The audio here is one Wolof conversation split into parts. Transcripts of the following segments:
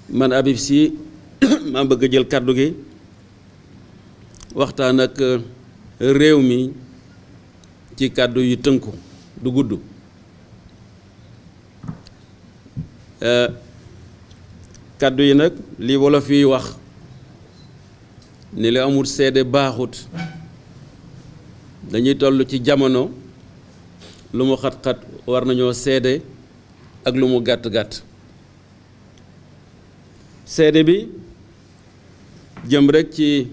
man Habib Sy maa bëgg a jël kàddu gi waxtaan ak réew mi ci kàddu yu tënku du gudd. kàddu yi nag li wolof yi wax ni li amul seede baaxut, dañuy toll ci jamono lu mu xat-xat war nañoo seede ak lu mu gàtt-gàtt. seede bi jëm rekk ci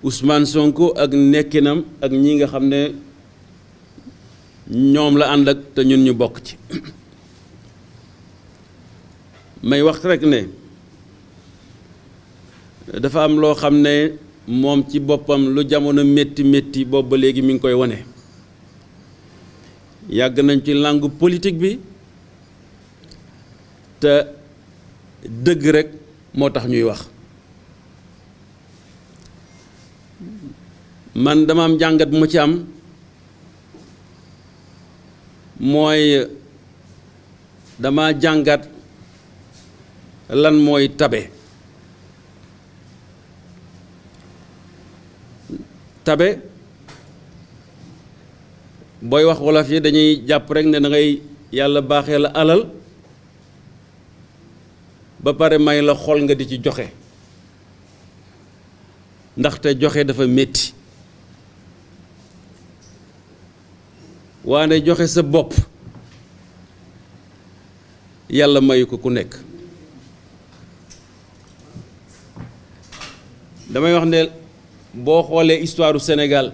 Ousmane Sonko ak nekkinam ak ñi nga xam ne ñoom la ànd ak te ñun ñu bokk ci. may wax rekk ne dafa am loo xam ne moom ci boppam lu jamono métti métti boobu ba léegi mi ngi koy wane. yàgg nañ ci langue politique bi te dëgg rekk moo tax ñuy wax. man dama am jàngat bu ma ci am mooy dama jàngat lan mooy tabe. tabe booy wax wolof yi dañuy jàpp rekk ne da ngay yàlla baaxee la alal ba pare may la xol nga di ci joxe ndaxte joxe dafa metti waane joxe sa bopp yàlla mayu ko ku nekk. damay wax ne boo xoolee histoire du Sénégal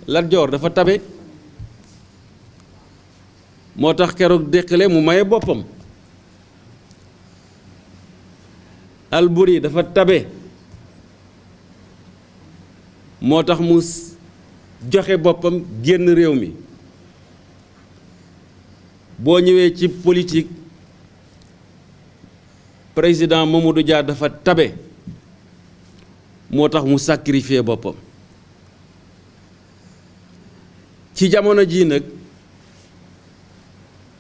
Lat Joor dafa tabe moo tax keroog déqale mu maye boppam. Alburi dafa tabe moo tax mu joxe boppam génn réew mi. boo ñëwee ci politique président Mamadou Dia dafa tabe moo tax mu sacrifier boppam. ci jamono jii nag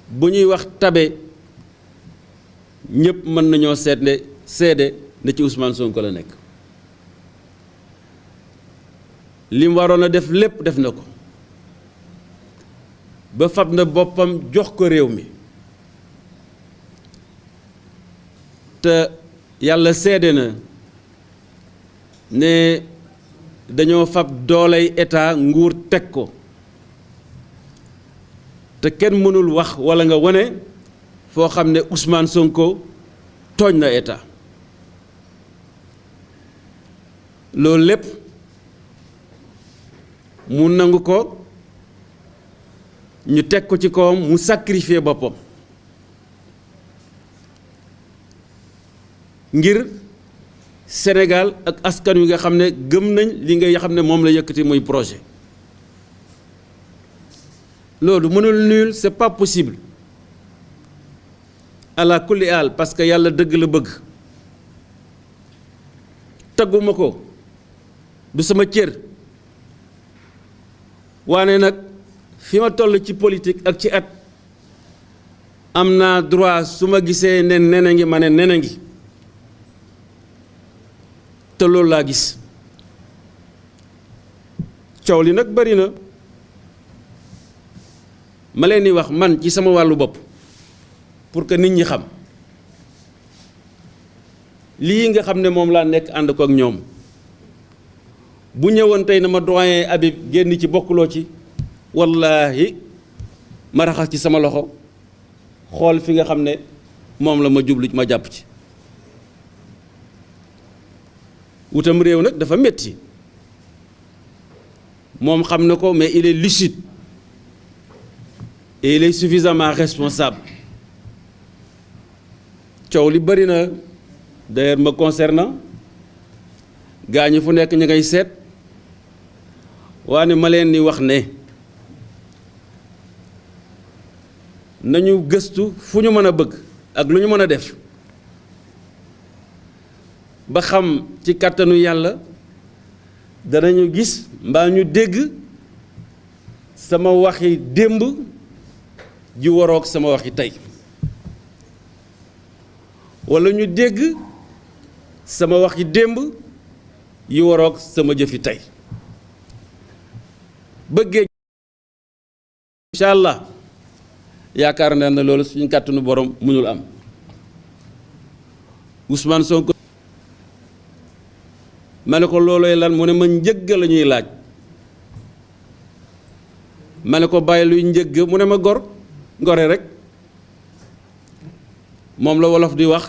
bu ñuy wax tabe ñépp mën nañoo seede ne ci Ousmane Sonko la nekk. li mu waroon a def lépp def na ko ba fab na boppam jox ko réew mi te yàlla seede na ne dañoo fab dooley état nguur teg ko te kenn mënul wax walla nga wone foo xam ne Ousmane Sonko tooñ na état. loolu lépp mu nangu ko ñu teg ko ci kawam mu sacrifier boppam ngir Sénégal ak askan wi nga xam ne gëm nañ li nga xam ne moom la yëkkati muy projet. loolu mënul nul, c'est pas possible ala kulli aal parce que yàlla dëgg la bëgg. tagguma ko du sama cër waane nag fi ma toll ci politique ak ci at am naa droit su ma gisee ne nena ngi ma ne nena ngi te loolu laa gis. coow li nag bari na ma leen di wax man ci sama wàllu bopp pour que nit ñi xam lii nga xam ne moom laa nekk ànd ko ak ñoom bu ñëwoon tey na ma doyen Habib génn ci bokkuloo ci wallaahi ma raxas ci sama loxo xool fi nga xam ne moom la ma jublu ma jàpp ci. wutam réew nag dafa metti moom xam na ko mais il est lucide et il est suffisamment responsable. coow li bari na d'ailleurs me concernant gaañu fu nekk ñu ngay seet waane ma leen di wax ne nañu gëstu fu ñu mën a bëgg ak lu ñu mën a def ba xam ci kàttanu yàlla danañu gis mbaa ñu dégg sama waxi démb ji waroog sama waxi tey walla ñu dégg sama waxi démb yi waroog sama jëfi tey bëggee incha allah yaakaar naa ne loolu suñu kàttanu borom mënul am Ousmane Sonko ma ne ko loolooy lan mu ne ma njëgg la ñuy laaj ma ne ko bàyyi luy njëgg mu ne ma ngore rek moom la wolof di wax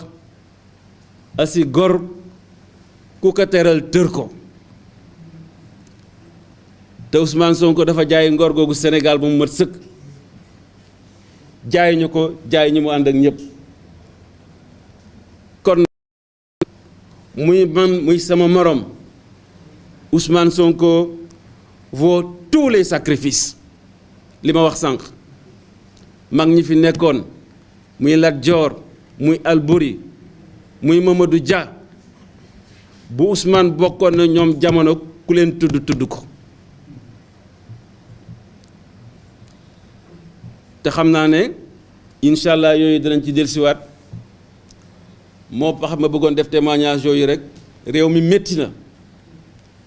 asi gor ku ko teral tër ko te Ousmane Sonko dafa jaay ngor googu Sénégal ba mu mat sëkk jaay ñu ko jaay ñu mu ànd ak ñëpp kon muy man muy sama morom Ousmane Sonko vaut tous les sacrifices li ma wax sànq mag ñi fi nekkoon muy Lat Dior muy Alboury muy Mamadou Dia bu Ousmane bokkoon na ñoom jamono ku leen tudd ko te xam naa ne incha allah yooyu dinañ ci dellusiwaat moo tax ma bëggoon def témoignage yooyu rek réew mi métti na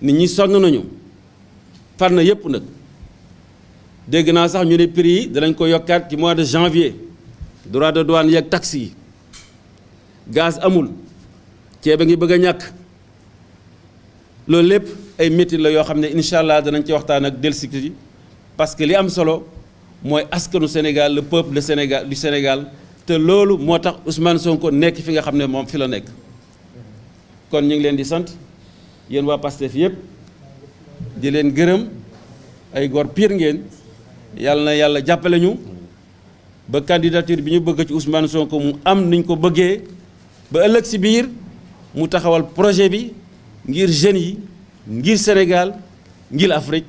nit ñi sonn nañu fànn yépp nag dégg naa sax ñu ne prix yi danañ ko yokkaat ci mois de janvier droit de douane yeeg taxes yi gaz amul ceeb a ngi bëgg a ñàkk loolu lépp ay métti la yoo xam ne incha allah danañ ci waxtaan ak dellusi ci parce que li am solo mooy askanu Sénégal le peuple du Sénégal te loolu moo tax Ousmane Sonko nekk fi nga xam ne moom fi la nekk kon ñu ngi leen di sant yéen waa Pastef yëpp di leen gërëm ay góor pire ngeen yàlla na yàlla jàppale ñu ba candidature bi ñu bëgg ci Ousmane Sonko mu am niñ ko bëggee ba ëllëg si biir mu taxawal projet bi ngir jeunes yi ngir Sénégal ngir Afrique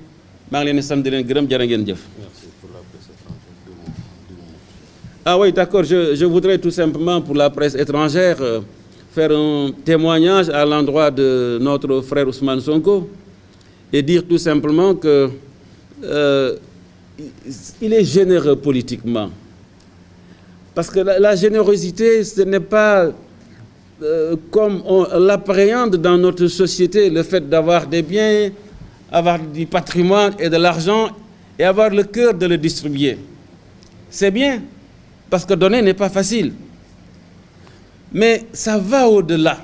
maa ngi leen di sant di leen gërëm jërë ngeen jëf. Ah oui, d'accord, je voudrais tout simplement pour la presse étrangère faire un témoignage à l'endroit de notre frère Ousmane Sonko et dire tout simplement que il est généreux politiquement. Parce que la générosité, ce n'est pas comme on l'appréhende dans notre société, le fait d'avoir des biens, avoir du patrimoine et de l'argent et avoir le cœur de le distribuer. C'est bien. Parce que donner n'est pas facile. Mais ça va au-delà.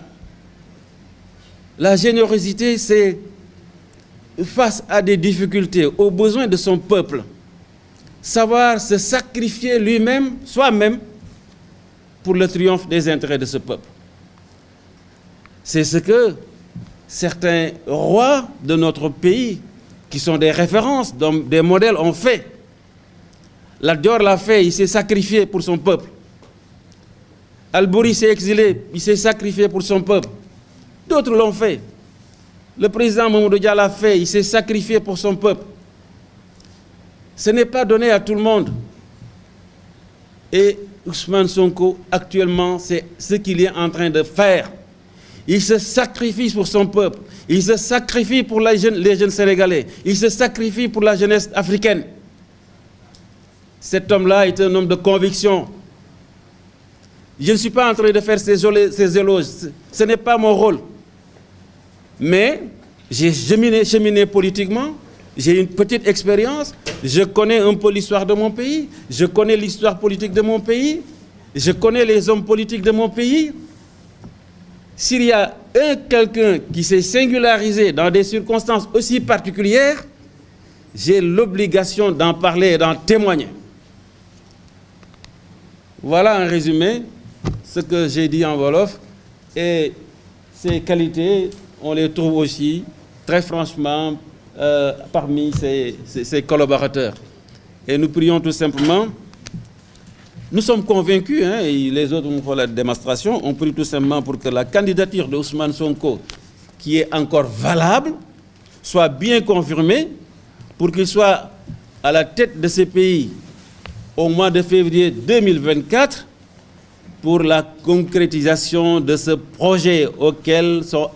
La générosité, c'est face à des difficultés, aux besoins de son peuple, savoir se sacrifier lui-même, soi-même, pour le triomphe des intérêts de ce peuple. C'est ce que certains rois de notre pays, qui sont des références, des modèles, ont fait. Lat Dior l'a fait, il s'est sacrifié pour son peuple. Alboury s'est exilé, il s'est sacrifié pour son peuple. D'autres l'ont fait. Le président Mamadou Dia l'a fait, il s'est sacrifié pour son peuple. Ce n'est pas donné à tout le monde. Et Ousmane Sonko, actuellement, c'est ce qu'il est en train de faire. Il se sacrifie pour son peuple. Il se sacrifie pour les jeunes Sénégalais. Il se sacrifie pour la jeunesse africaine. Cet homme-là est un homme de conviction. Je ne suis pas en train de faire ces éloges. Ce n'est pas mon rôle. Mais j'ai cheminé politiquement. J'ai une petite expérience. Je connais un peu l'histoire de mon pays. Je connais l'histoire politique de mon pays. Je connais les hommes politiques de mon pays. S'il y a quelqu'un qui s'est singularisé dans des circonstances aussi particulières, j'ai l'obligation d'en parler et d'en témoigner. Voilà en résumé ce que j'ai dit en wolof. Et ces qualités, on les trouve aussi très franchement parmi ses collaborateurs. Et nous prions tout simplement, nous sommes convaincus, et les autres nous font la démonstration, on prie tout simplement pour que la candidature de Ousmane Sonko, qui est encore valable, soit bien confirmée, pour qu'il soit à la tête de ce pays au mois de février 2024 pour la concrétisation de ce projet auquel sont